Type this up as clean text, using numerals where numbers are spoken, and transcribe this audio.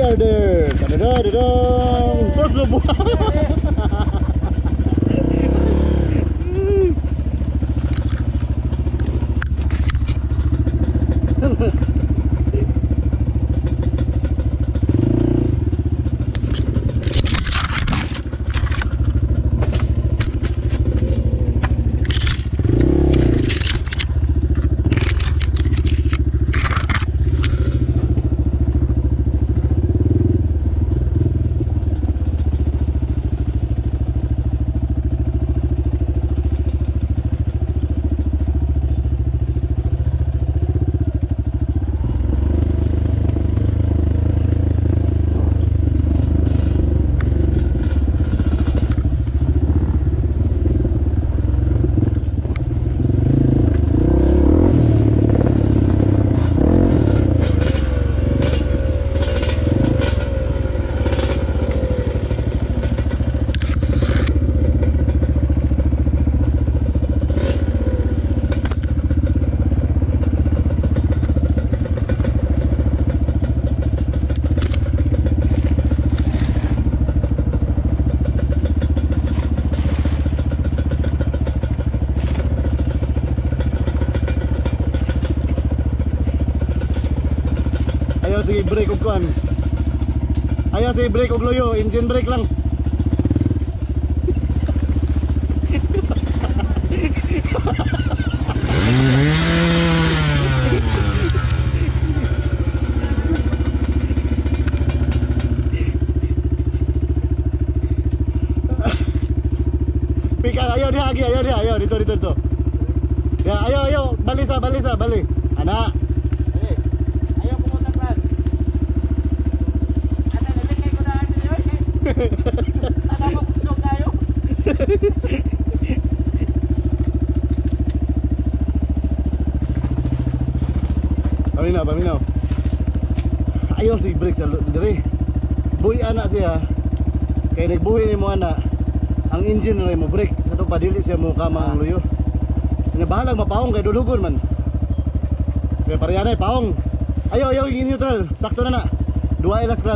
We are there. Dadadadadang. Terus lo buang. Ayaw sige brake og kuan. Ayaw sige brake og loyo, engine brake lang. Pika, ayaw diha, agi, ayaw diha, ayaw dito, dito, dito. Ya, ayaw, ayaw, bali sa, bali sa, bali. Ana. Ayaw pumunta, Franz. Ate, nalikay ko na ang niyo. Tama ko kusog tayo. Paminaw, paminaw. Ayaw si brake sa dire. Buhi ana siya. Kay nagbuhi nimo ana. Ang engine na mo brake sa to padili siya mo kama ang luyo. Nya bahalag mapaong kay dulugon man. Kay pareha na paong. Ayaw, ayaw yung neutral. Sakto na na. Duha ilas clutch.